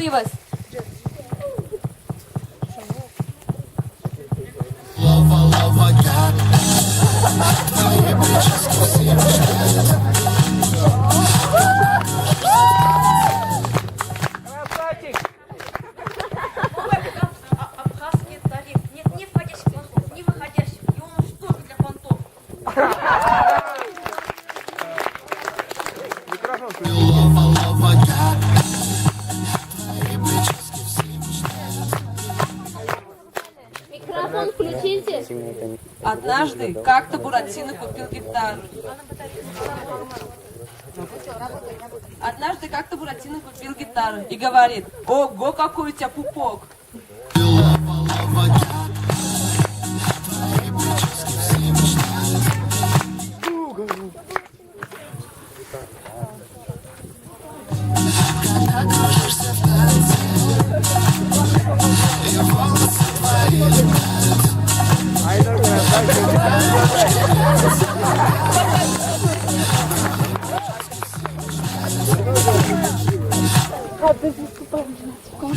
Башлыйбыз. Абхазский тариф. Нет ни входящих звонков, ни выходящих. И он уж только для понтов. Микрофон включите. Однажды как-то Буратино купил гитару. Однажды как-то Буратино купил гитару и говорит, ого, какой у тебя пупок.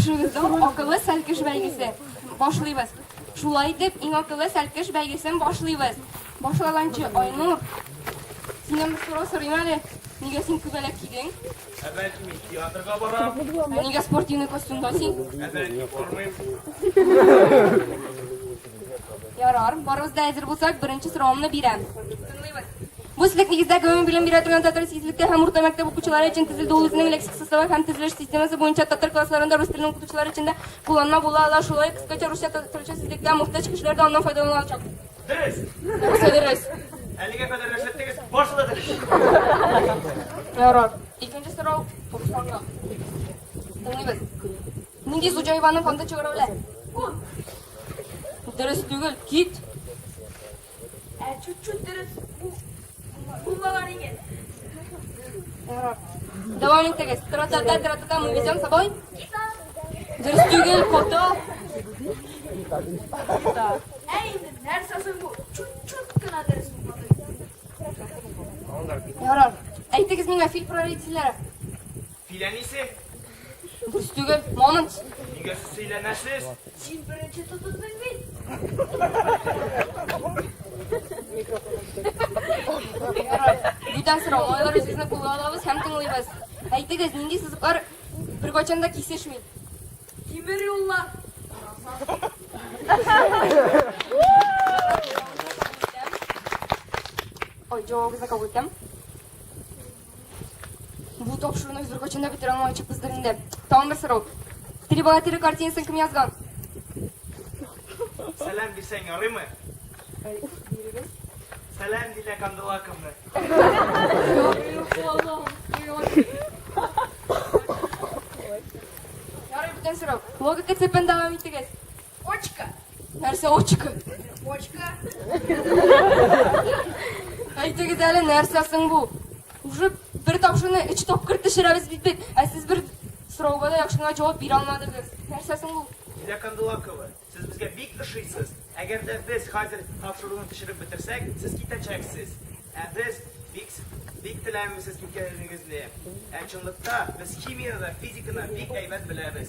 Тапшырыбызның акыллы сәлкеш бәйгесе. Башлыйбыз. Шулай итеп, иң акыллы сәлкеш бәйгесен башлыйбыз. Башлаганчы, Айнур, синнән бер сорау сорыйм әле. Нигә син күбәләк кидең? Ә бәлки мин театрга барам? Ә нигә спортивный костюмда син? Ә бәлки бармыйм? Ярар, барыбыз да әзер булсак, беренче соравымны бирәм. Тыңлыйбыз. Бу сүзлек нигездә гомум белем бирә торган татар сизлектә һәм урта мәктәп укучылары өчен төзелде. Ул үзенең лексик составы һәм төзелеш системасы буенча татар классларында рус теленең укытучылары өчен дә кулланма була ала. Шулай ук кыскача русча татарча сүзлеккә мохтаҗ кешеләр дә аннан файдалана алачак. Дөрес! Нәрсә дөрес? Әлегә кадәр рәшәттегез, барысы да дөрес. Ярар. Икенче сорау Русланга. Тыңлыйбыз. Нинди су җайваның фонды чыгара белә? Дөрес түгел, кит. Ә чуть-чуть дөрес бу булмаган икән. Ярар. Дәвам итегез. Тра-та-та, тра-та-та, мы везем с собой. Дөрес түгел, кота. Ә инде нәрсә соң бу? Чуть-чуть кына дөрес булмады. Ярар. Әйтегез миңа фил прародителләре. Фил әнисе, Дөрес түгел, мамонт. нигә сез сөйләнәсез? Син беренче тотындың бит. Ярар. Бүтән сорау. Малайлар үзебезне кулга алабыз һәм тыңлыйбыз. Әйтегез, нинди сызыклар беркайчан да кисешми? Тимер юллар. Ой, җавабыгызны кабул итәм. Бу тапшыруны без беркайчан да бетерә алмаячакбыздыр инде. Тагын бер сорау. Три богатыря картинасын кем язган? Сәлам бирсәң ярыймы? Сәлам, Дилә Кандалаковна. Ярый, бүтән сорау. Логика цепен дәвам итегез. Очка. Нәрсә очка? Очка. Әйтегез әле, нәрсә соң бу? Уже бер тапшыруны өч тапкыр төшерәбез бит бит. Ә сез бер сорауга да яхшы гына җавап бирә алмадыгыз. Нәрсә соң бу? Дилә Кандалакова, сез безгә бик ошыйсыз. Әгәр дә без хәзер тапшыруны төшереп бетерсәк, сез китәчәксез. Ә без бик бик теләмибез сез киткәнегезне. Ә чынлыкта без химияне дә, физиканы бик әйбәт беләбез.